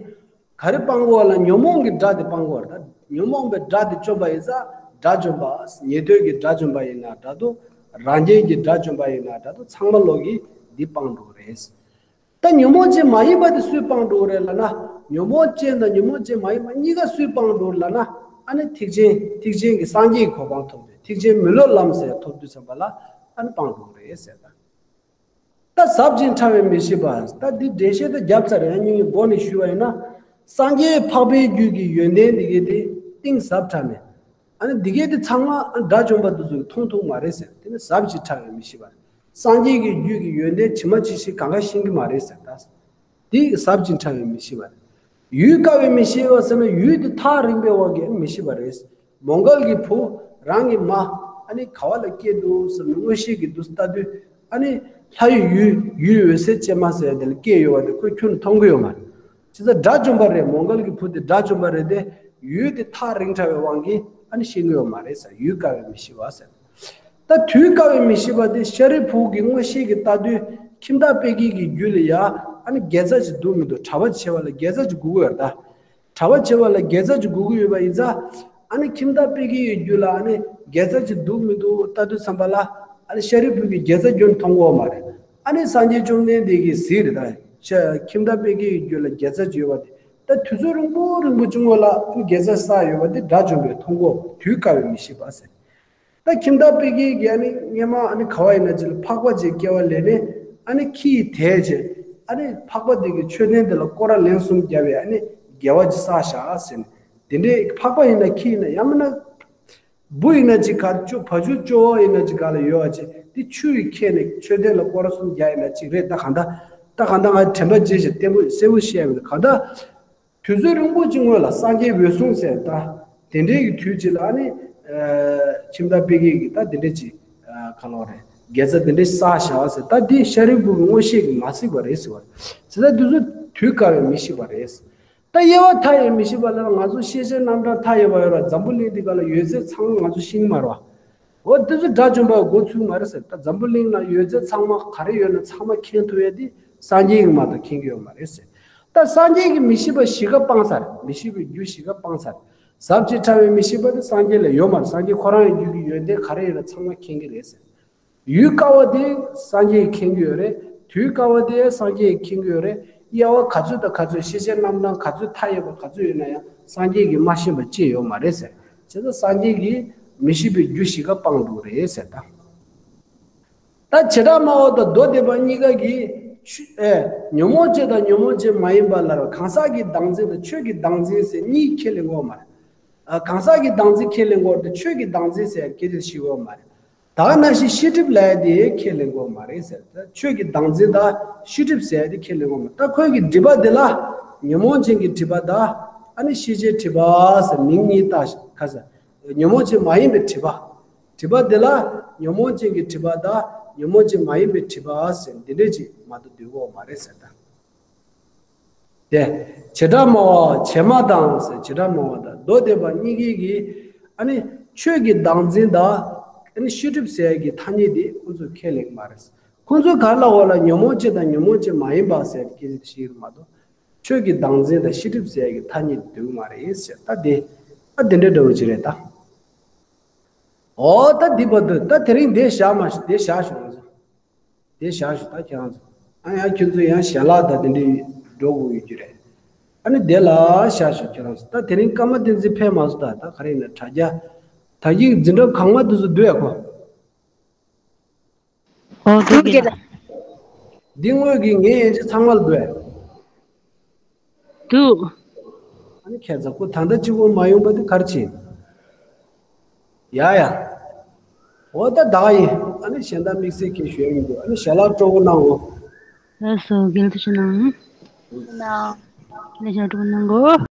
ག་རེ་སྤང་དགོས་ལ་ཉོན་མོངས་ཀྱི་དགྲ་དེ་སྤང་དགོས་རེད། ད་ཉོན་མོངས་པའི་དགྲ་དེ་བཅོམ་པ་ཡིན་ཙང་དགྲ་བཅོམ་པ། ཉེ་དོའི་གི་དགྲ་བཅོམ་པ་ཡིན་ན་འདྲ་འདུག་རང་རྒྱལ་གྱི་དགྲ་བཅོམ་པ་ཡིན་ན་འདྲ་འདུག་ཚང་མ་ལོག་གིས་འདི་སྤང་འགྲོ་གི་རེད། ད་ཉོན་མོངས་ཅན་མ་ཡིན་པ་དེ་སུས་སྤང་འགྲོ་གི་རེད་ལབ་ན། ཉོན་མོངས་ཅན་དང་ཉོན་མོངས་ཅན་མ་ཡིན་པ་གཉིས་ཀ་སུས་སྤང་འགྲོ་གི་རེད་ལབ་ན། ཨ་ནི་ཐེག་ཆེན་ཐེག་ཆེན་གྱི་སངས་རྒྱས་ཀྱི་གོ་འཕང་ཐོབ་དུས་ཐེག་ཆེན་མི་སློབ་ལམ་ཟེར་ཐོབ་དུས་ཙམ་པ་ལ་ཨ་ནི་སྤང་འགྲོ་གི་རེད་ཟེར་ད། ད་ཟབ་ཅིང་ཕྲ་བའི་མི་ཤེས་པ། ད་འདི་འགྲེལ་བཤད་ད་བརྒྱབ་ཚར་རེད། སྙིང་གི་མགོ་ནས་ཞུས་པ་ཡིན་ན། སངས་རྒྱས་འཕགས་པའི་རྒྱུད་ཀྱི་ཡོན་ཏན་འདི་གའི་དེ་གཏིང་ཟབ་དྲགས་ནས། ཨ་ནི་འདི་གའི་དེ་ཚང་མ་དགྲ་བཅོམ་པ་དེ་ཚོས་མཐོང་ཐུབ་མ་རེད་ཟེར། དེ་ནི་ཟབ་ཅིང་ཕྲ་བའི་མི་ཤེས་པ་རེད། སངས་རྒྱས་ཀྱི་རྒྱུད་ཀྱི་ཡོན་ཏན་ཇི་མ་ཇི་བཞིན་གང་ག་ཤེས་ཀྱི་མ་རེད་ཟེར་ད། འདི་ཟབ་ཅིང་ཕྲ་བའི་མི་ཤེས་པ་རེད། ཡུལ་དཀའ་བའི་མི་ཤེས་པ་ཟེར་ན་ཡུལ་དེ་ཐག་རིང་པའི་དབང་གིས་མི་ཤེས་པ་རེད། མོའུ་འགལ་གྱི་བུ་རང་གི་མ་ཨ་ནི་ག་བ་ལ་སྐྱེས་འདུག་ཟེར་ནས་མངོན་ཤེས་ཀྱིས་འདུག་ལྟ་དུས། ཨ་ནི་ལྷ་ཡི་ཡུལ་ཡུལ་འོད་གསལ་ཅན་མ་ཟེར་དེ་ལ་སྐྱེས་ཡོད་པ་དེ་ཁོས་ཁྱོན་ནས་མཐོང་གི་ཡོད་མ་རེད། བྱས་ཙང་དགྲ་བཅོམ་པ་རེད། མོའུ་འགལ་གྱི་བུ་དེ་དགྲ་བཅོམ་པ་རེད་དེ། ཡུལ་དེ་ཐག་རིང་དྲགས་པའི་དབང་གིས་ཨ་ནི་ཤེས་ཀྱི་ཡོད་མ་རེད་ཟེར། ཡུལ་དཀའ་བའི་མི་ཤེས་པ་ཟེར། ད་དུས་དཀའ་བའི་མི་ཤེས་པ་དེ་ཤཱ་རིའི་བུ་གི་མངོན་ཤེས་ཀྱིས་ལྟ་དུས་ཁྱིམ་བདག་པད་སྐྱིད་ཀྱི་རྒྱུད་ལ་ཡ་ཨ་ནི་དགེ་རྩ་ཅིག་འདུག་མི་འདུག་གྲྭ་པ་བྱེད་པ་ལ་དགེ་རྩ་ཅིག་དགོས་ཀྱི་ཡོད་རེད་ད། གྲྭ་པ་བྱེད་པ་ལ་དགེ་རྩ་ཅིག་དགོས་ཀྱི་ཡོད་པ་ཡིན་ཙང་། ཨ་ནི་ཁྱིམ་བདག་པད་སྐྱིད་ཀྱི་རྒྱུད་ལ་ཨ་ནི་དགེ་རྩ་ཅིག་འདུག་མི་འདུག་ལྟ་དུས་ཙམ་པ་ལ། ཨ་ནི་ཤཱ་རིའི་བུ་གི་དགེ་རྩ་ཁྱོན་མཐོང་གི་ཡོད་མ་རེད། ཨ་ནི་སངས་རྒྱས་བཅོམ་ལྡན་འདས་ཀྱིས་གཟིགས་རེད་ད། ཤ་ཁྱིམ་བདག་པད་སྐྱིད་ཀྱི་རྒྱུད་ལ་དགེ་རྩ་ཅིག་ཡོད་པ་དེ། ད་དུས་ཚོད་རིང་པོ་རིང་པོ་ཅིག་སྔོན་ལ་ཨ་ནི་དགེ་རྩ་བསགས་ཡོད་པ་དེ་དགྲ་བཅོམ་པས་མཐོང་གི་ཡོད་པ། དུས་དཀའ་བའི་མི་ཤེས་པ་ཟེར། ད་ཁྱིམ་བདག་པད་སྐྱིད་ཀྱིས་ཨ་ནི་སྔོན་མ་ཨ་ནི་ག་བ་ཡིན་ན་ཅིག་ལ་འཕགས་པ་ཅིག་སྐྱེ་བ་ལེན་ནས། ཨ་ནི་ཁྱི་ཡིས་དེད་བྱས། ཨ་ནི་འཕགས་པ་དེ་གི་མཆོད་རྟེན་དེ་ལ་སྐོར་ར་ལན་གསུམ་བརྒྱབ་པའི་ཨ་ནི་དགེ་བ་ཅིག་བསགས་བཞག་ཟེར་ནས། དེ་འདྲའི་འཕགས་པ་ཡིན་ན་ཁྱི་ཡིན་ན་ཡང་མིན་ན། འབུ་ཡིན་ན་ཅིག་ག་ཅོ་བ་ཕྱུགས་ཅོ་བོ་ཡིན་ན་ཅིག་ག་ལ་ཡོད་པ་ཅིག་དེ་ཆུ་ཡིས་ཁྱེར་ནས་མཆོད་རྟེན་ལ་སྐོར་ར་གསུམ་བརྒྱབ་ཡིན་ན་ཅིག་རེད། ད་གང་ལྟར་ད་གང་ལྟར་ང་དྲན་པ་བརྗེད་བྱས་བརྟན་པོ་གསལ་པོ་བཤད་མི་འདུག་གང་ལྟར། དུས་ཚོད་རིང་པོ་ཅིག་སྔོན་ལ་སངས་རྒྱས་འོད་སྲུང་ཟེར་ད། དེ་འདྲའི་གི་དུས་ཅིག་ལ་ཨ་ནི། ཁྱིམ་བདག་པད་སྐྱིད་ཀྱིས་ད་དེ་འདྲ་ཅིག་ག་ལོ་རེད། དགེ་རྩ་དེ་འདྲ་བསགས་བཞག་ཟེར། ད་འདི་ཤཱ་རིའི་བུ་གི་མངོན་ཤེས་ཀྱིས་མ་གཟིགས་པ་རེད་ཟེར་བ་རེད། ཟེར་ད་དུས་ཚོད་དུས་དཀའ་བའི་མི་ཤེས་པ་རེད། ད་དབྱེ་བ་མཐའ་ཡས་མི་ཤེས་པ་ལ་ང་ཚོ་ཤེས་བྱའི་རྣམ་གྲངས་མཐའ་ཡས་པ་ཡོད་ར། འཛམ་བུ་གླིང་འདི་ག་ལ་ཡོད་ཚད་ཚང་མ་ང་ཚོ་ཤེས་ཀྱི་མ་རེད་བ། འོ་དེ་ཚོ་དགྲ་བཅོམ་པ་མགོ་ཚོས་མ་རེད་ཟེར། ད་འཛམ་བུ་གླིང་ན་ཡོད་ཚད་ཚང་མ་ག་རེ་ཡོད་ན་ཚང་མ་མཁྱེན་ཐུབ་ཡས་དེ་སངས་རྒྱས་ཀྱིས་མ་གཏོགས་མཁྱེན་གྱི་ཡོད་མ་རེད་ཟེར། ད་སངས་རྒྱས་ཀྱིས་མི་ཤེས་པ་བཞི་ཀ་སྤངས་ཚར། མི་ཤེས་པའི་རྒྱུ་བཞི་ཀ་སྤངས་ཚར། ཟབ་ཅིང་ཕྲ་བའི་མི་ཤེས་པ་དེ་སངས་རྒྱས་ལ་ཡོད་མ་རེད། སངས་རྒྱས་ཁོ་རང་གི་རྒྱུད་ཀྱི་ཡོན་ཏན་ག་རེ་ཡོད་ན་ཚང་མ་མཁྱེན་གྱི་རེད་ཟེར། ཡུལ་དཀའ་བ་དེ་སངས་རྒྱས་ཀྱིས་མཁྱེན་གྱི་ཡོད་རེད། དུས་དཀའ་བ་དེ་སངས་རྒྱས་ཀྱིས་མཁྱེན་གྱི་ཡོད་རེད། དབྱེ་བ་ག་ཚོད་དང་ག་ཚོད། ཤེས་བྱའི་རྣམ་གྲངས་ག་ཚོད་མཐའ་ཡས་པ་ག་ཚོད་ཡོད་ན་ཡང་སངས་རྒྱས་ཀྱིས་མ་ཤེས་པ་ཅི་ཡོད་མ་རེད་ཟེར། བྱས་ཙང་སངས་རྒྱས་ཀྱིས་མི་ཤེས་པའི་རྒྱུ་བཞི་ཀ་སྤངས་འདུག་རེད་ཟེར་ད། ད་བྱེ་བྲག་སྨྲ་བ་དང་མདོ་སྡེ་པ་གཉིས་ཀ་གིས་ཆོས་ཨེ་ཉོན་མོངས་ཅན་དང་ཉོན་མོངས་ཅན་མ་ཡིན་པ་ལ་ར་གང་ཟག་གི་བདག་འཛིན་དང་ཆོས་ཀྱི་བདག་འཛིན་ཟེར་གཉིས་ཁས་ལེན་གྱི་ཡོད་མ་རེད། ཨ་གང་ཟག་གི་བདག་འཛིན་ཁས་ལེན་གྱི་ཡོད་རེད་དེ་ཆོས་ཀྱི་བདག་འཛིན་ཟེར་སྐད་ཆ་བཤད་ཀྱི་ཡོད་མ་རེད། ད་ག་ནང་བཞིན་ཤེས་སྒྲིབ་ལབ་ཡ་དེ་ཁས་ལེན་གྱི་ཡོད་མ་རེད་ཟེར། ད་ཆོས་ཀྱི་བདག་འཛིན་དང་ཤེས་སྒྲིབ་ཟེར་ཡ་དེ་ཁས་ལེན་གྱི་ཡོད་མ་རེད། ད་ཁོའི་གི་སྒྲིབ་པ་དེ་ལ་ཉོན་མོངས་ཅན་གྱི་སྒྲིབ་པ་དང་ཨ་ནི་ཤེས་བྱའི་སྒྲིབ་པ་ཟེར་མིང་གཉིས་བཏགས་ཤིང་ཁ་ཟེར། ཉོན་མོངས་ཅན་མ་ཡིན་པའི་སྒྲིབ་པ། སྒྲིབ་པ་དེ་ལ་ཉོན་མོངས་ཅན་གྱི་སྒྲིབ་པ་དང་ཉོན་མོངས་ཅན་མ་ཡིན་པའི་སྒྲིབ་པ་ཟེར་འདི་འདྲས་ཅིག་མ་གཏོགས་འདུས་ཀྱི་ཡོད་མ་རེད་ཟེར་ད། དེ། བྱེ་བྲག་སྨྲ་བ་བྱེ་སྨྲ་དང་ཟེར་བྱེ་བྲག་སྨྲ་བ་དང་མདོ་སྡེ་པ་གཉིས་ཀྱིས་ཀྱི། ཨ་ནི་ཆོས་ཀྱི་བདག་འཛིན་དང་། ཨ་ནི་ཤེས་སྒྲིབ་ཟེར་གྱི་ཐ་སྙད་དེ་ཁོང་ཚོས་ཁས་ལེན་གྱི་མ་རེད། ཁོང་ཚོས་ག་རེ་ལབ་ཀྱི་ཡོད་ལབ་ན་ཉོན་མོངས་ཅན་དང་ཉོན་མོངས་ཅན་མ་ཡིན་པ་ཟེར་གྱི་ཞིག་མ་གཏོགས། ཆོས་ཀྱི་བདག་འཛིན་དང་ཤེས་སྒྲིབ་ཟེར་གྱི་ཐ་སྙད་འདུས་མ་རེད་ཟེར། ད་དེ་ ད་དེ་འདྲ་འདྲ་བོ་ཅིག་རེད་ད། འོ་ད་འདི་བར་དུ་ད་དེ་རིང་འདི་བཞག་མ་འདི་བཞག་ཞོག་ང་ཚོ། དེ་བཞག་ཞུ་ད་ཁྱེད་རང་ཚོ། ཨ་ཡང་ཁྱོད་ཚོ་ཡང་ཞལ་ལག་དང་དེ་འདྲའི་འགྲོ་དགོས་ཡོད་ཀྱི་རེད། ཨ་ནི་དེ་ལ་བཞག་ཞུ་ཁྱེད་རང་ཚོ། ད་དེ་རིང་ཀརྨ་བསྟན་འཛིན་ཕེབས་མ་སོང་ད། ད་ག་རེ་ཡིན་ན་དྲ་རྒྱ། ད་གི་འཛིན་གྲྭ་གང་མ་དེ་ཚོ་སྡོད་ཡ་ཁོ། ཨོ་འགྲོ་གི་ལ། འདི་དངོས་ཀྱི་ངའི་ཡན་ཆད་ཚང་མ་ལ་སྡོད་ཡ། འདུག་ཨ་ནི་ཁྱེད་ཚོ་ཁོ་ད་ལྟ་གཅིག་པོ་མ་ཡོང་པ་དེ་ག་རེ་བྱེད། ཡ་ཡ། འོ་ད་བདག་ཡིན། ཨ་ནི་གཞན་དག་དམིགས་བསལ་གྱིས་ཞུ་ཡ་མི་འདུག་ཨ་ནི་ཞལ་ལག་སྤྲོ་པོ་གནང་འོ། ལགས་སོ། རྒྱལ་དུ་ཕྱི་ནང་། ལས་བྱ་སྤྲོ་པོ་གནང་གོ།